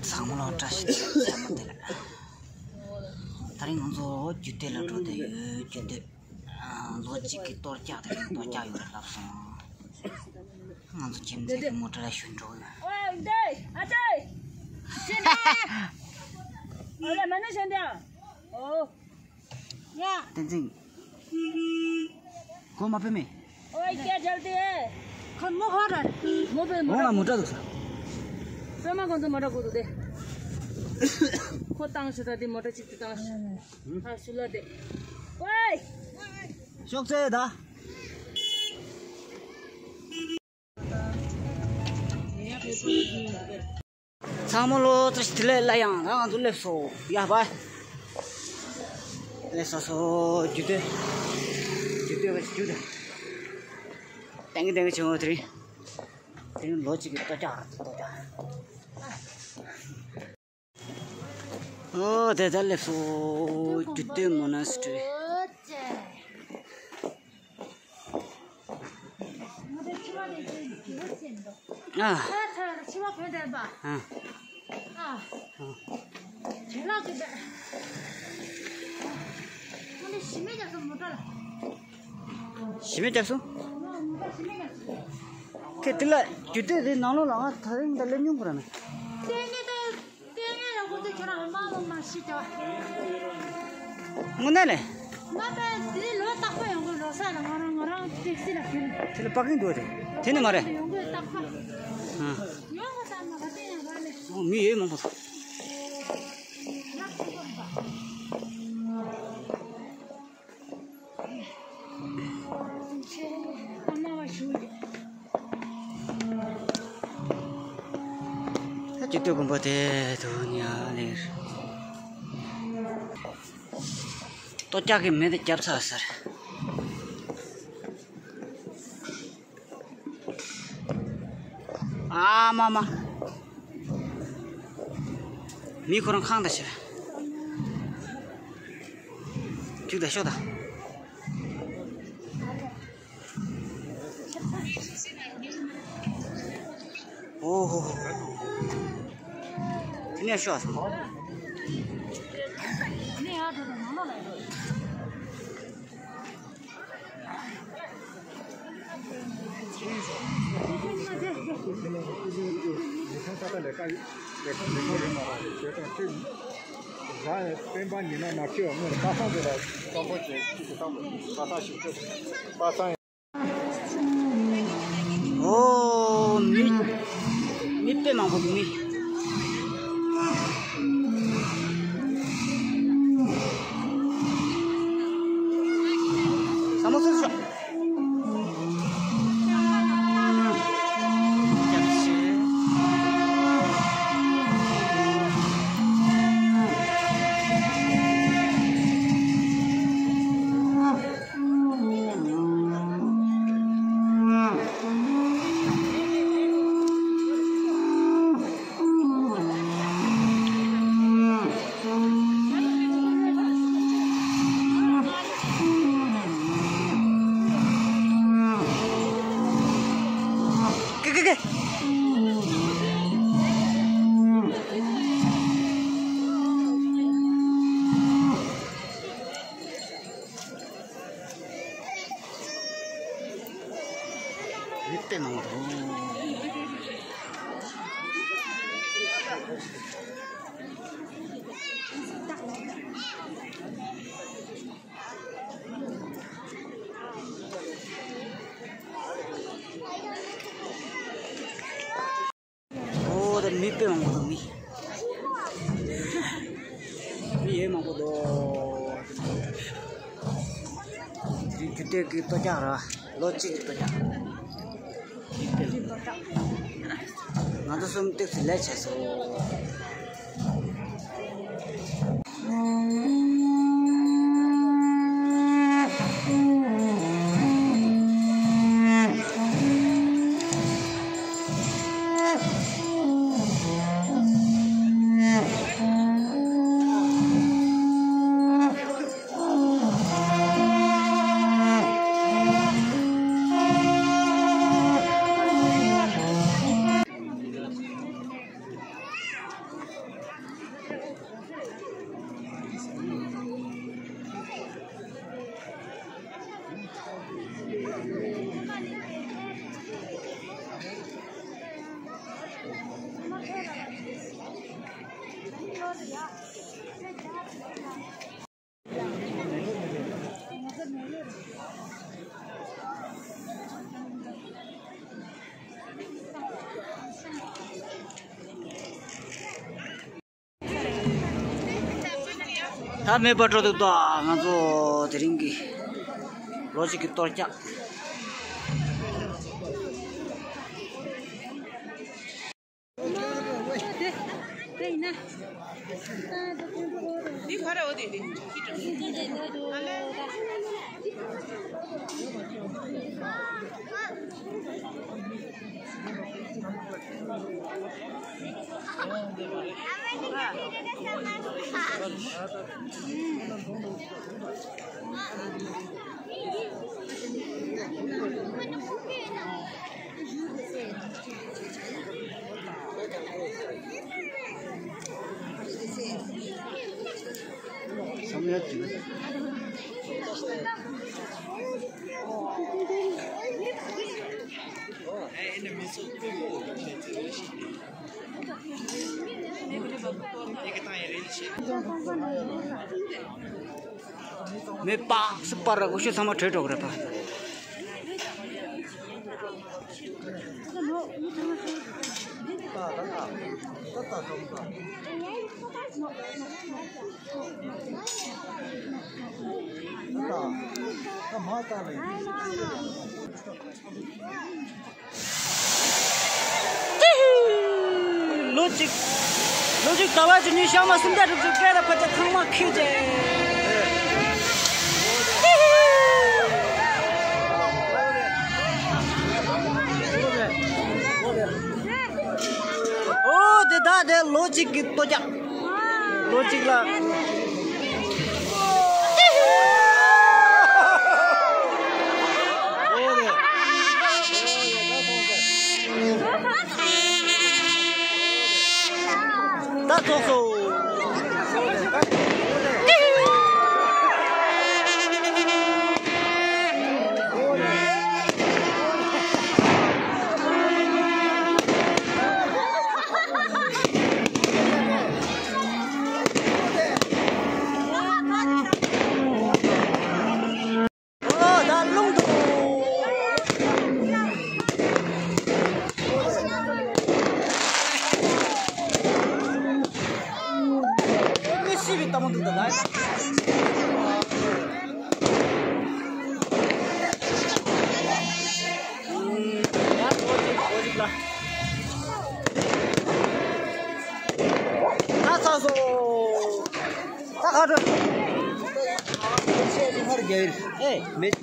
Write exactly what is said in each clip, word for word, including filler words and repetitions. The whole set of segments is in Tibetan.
ཚང་མ་ལ་བཀྲ་ཤིས་བདེ་ལེགས། ཚང་མ་བདེ་ལེགས། དེ་རིང་ང་ཚོ་རྒྱུད་སྟོད་ལ་འགྲོ་བསྡད་ཡོད། རྒྱུད་སྟོད། ཨ། ལོ་གཅིག་གི་གཏོར་རྒྱག་དེ་རིང་གཏོར་རྒྱག་ཡོད་རེད་ལབ་སོང་། ང་ཚོ་ཁྱིམ་མཚེས་ཀྱི་མོ་ཊ་ལ་ཞོན་འགྲོ་ཡོད། ཨོ་འདི་ཨ་ཅེ། ཤེས་ན། ཨོ་ལ་མ་ནུ་ཤོན་དེ། ཨོ། ཡ། བསྟན་འཛིན། གོ་མ་ཕེ་མེ། ཨོ་ཡ་ཇལ་ཏི། ཁོ་མོ་ཧོ་ར། མོ་པེ་མོ། ཧོ་ན་མོ་ཊ་འདུག་ས། ཧྥེ་མ་ཁོང་ཚོ་མོ་ཊ་གོ་འདུག་སྟེ། ཁོ་བཏང་ཤོག་ད་དེ་མོ་ཊ་གཅིག་ཏུ་བཏང་ཤོག་ཧ་ཤུ་ལ་དེ། ཝེ། ཤོག་ཚེ་ད། ཚང་མ་ལོ་བཀྲ་ཤིས་བདེ་ལེགས། སླར་ཡང་ད་ང་ཚོ་སླེབས་སོང་། ཡ་བ། སླེབས་སོང་སོ། རྒྱུད་སྟོད། རྒྱུད་སྟོད་བ་རྒྱུད་སྟོད། ཏན་གི་ཏན་གི་བྱུང་བ་དེ་རིང་། དེ་རིང་ལོ་གཅིག་གི་གཏོར་རྒྱག་རེད། གཏོར་རྒྱག་ཨོ་དེ་ད་སླེབས་སོང་། རྒྱུད་སྟོད་མོ་ན་སི་ཊི་རི། ཨ། ཨ། ཞི་མི་རྒྱབ་སོང་། ཁྱེད་དེ་ལ་རྒྱུད་སྟོད་དེ་ནང་ལོགས་ལ་ང་ད་རིང་ད་སླེབས་མྱོང་གི་ར་མེད། དངོས་གནས་ལས། ང་པས་དེ་ལོ་རྟག་པར་ཡོང་གི། ལོ་གསར་ལ་ང་རང་ང་རང་ཊེག་སི་ལ་ཕུལ། དེ་ལ་པར་ཀིང་འདུག་དེ་དེ་ནི་མ་རེད། ཡོང་གི་རྟག་པར། ཨ། ཡོང་གི་ད་ང་ག་དེ་ཡང་ག་ལས། ཨོ་མི་ཡོད་མང་པོ་འདུག་ད་རྒྱུད་སྟོད་དགོན་པ་དེ་དུ་ཉ་ལེར། གཏོར་རྒྱག་གི་མེ་དེ་བརྒྱབ་ཚར་ཟེར། ཨ་མ་མ། མི་ཁོ་རང་ཁང་ད་ཆེ། ཅིག་ད་ཤོག་ད། ཨོ་ཧོ་ཧོ། དེ་ནས་ཤོག། ཨོ། མི། མི་དཔེ་མང་པོ་འདུག་མི། ས་མོ་སོ་སོ། མི་དཔེ་མང་པོ་འདུག་ཨོ་ད་མི་དཔེ་མང་པོ་འདུག་མི། མི་ཡོད་མང་པོ་འདུག་དེ་རིང་རྒྱུད་སྟོད་ཀྱི་གཏོར་རྒྱག་ར། ལོ་གཅིག་གི་གཏོར་རྒྱག་མི་དཔེ་མང་པོ། ང་ཚོ་གསུམ་ཏོག་ཙམ་ལས་བྱས་སོང་། ད་མེད་པ་འགྲོ་འདུག་ད་ང་ཚོ་དེ་རིང་གི་ལོ་གཅིག་གི་གཏོར་རྒྱག་མེད་པ་སུ་པར་འུ་ཆོ་ཚང་མ་བྲོས་འགྲོ་གི་རེད་པ། ལོ་གཅིག་ལོ་གཅིག་ཟླ་བ་བཅུ་གཉིས་ཞག་མ་སུམ་བརྒྱ་དྲུག་ཅུ་སྐད་ལ་ཕ་ཆ་ཚང་མ་ཁྱེར་བྱས། ཨོ་དེ་ད་དེ་ལོ་གཅིག་གི་ལྟོ་རྒྱག་ལོ་གཅིག་ལ། ད་ཚོགས་སོ། ཨོ་ད་རླུང་འདུག་མི་ཤི་བའི་གཏམ་འདུག་ད་ལ། ད་ཚ་སོ། ད་ཁ་དྲོ། ཨེ་མེད།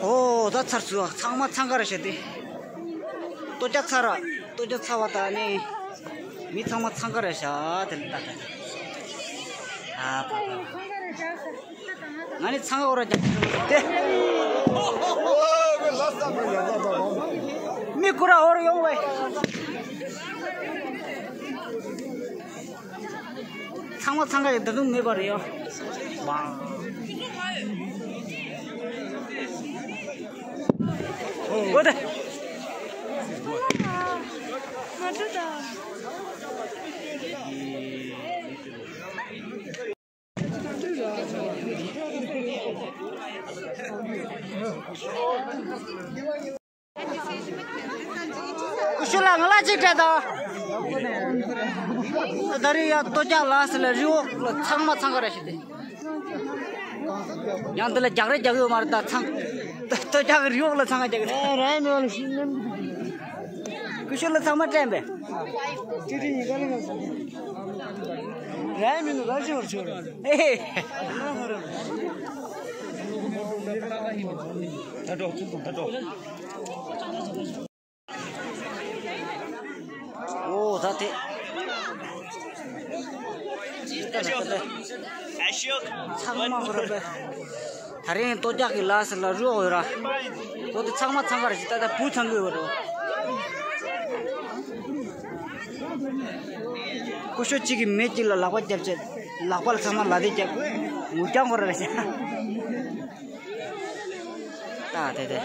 ཨོ་ད་ཚར་ཚུ་ཚང་མ་འཚང་ཁ་རེད་ཤག་དེ། ལྟོ་ཆས་ཚར་ར། ལྟོ་ཆས་ཚར་བ་ད་ནི། མི་ཚང་མ་འཚང་ཁ་རེད་ཤག་དེ་ལ་ལྟ་ལྟ། ཨ་ཕ་ཕ་ཕ། ང་ནི་འཚང་ཁ་འོར་རྒྱག་དེ། མི་ཁོ་ར་འོར་ཡོང་བས། ཚང་མ་འཚང་ཁ་ཡོད། ད་དུང་མེད་པ་རེད་ཡོ། འོ་དེ། ཀུ་ཤུ་ལ་ང་ལ་གཅིག་སྤྲད་དང་། ད་རེས་ཡ་ལྟོ་རྒྱག་ལ་ཟེར་ལ་རི་བོ་ལ་ཚང་མ་འཚང་ཁ་ར་ཞིག་དེ། ཡང་འདི་ལ་རྒྱག་རེས་རྒྱག་ཡོད་མ་རེད་ད་ཚང་། ལྟོ་རྒྱག་གི་རི་བོ་ལ་འཚང་ཁ་རྒྱག་གི་རེད། ར་མི་བ་ལ་ཤི་ནམ། ཀུ་ཤུ་ལ་ཚང་མ་སྤྲད་པས། ཅི་ཅི་ཡིན་ག་ལ་ང་སོང་། ར་མི་ནུ་ག་ཤི་བར་ཆོར། ཨེ། ད་འགྲོ་ཚུགས་ད་འགྲོ། ཨོ་ད་དེ། ཚང་མ་ཧོ་ར་པེ། ད་རིང་ལྟོ་རྒྱག་གི་ལ་ཟེར་ལ་རུ་འོ་ར། ལོ་དེ་ཚང་མ་འཚང་ཁ་ར་ཞིག་ད་ད་བུ་འཚང་གི་ཡོད་རོ། ཀུ་ཤུ་གཅིག་གིས་མི་གཅིག་ལ་ལག་པ་རྒྱབ་བྱས། ལག་པ་ལ་ཚང་མ་ལ་དེ་རྒྱབ། ངུ་རྐྱང་ཧོ་ར་ར་ཞིག་ད་དེ་དེ།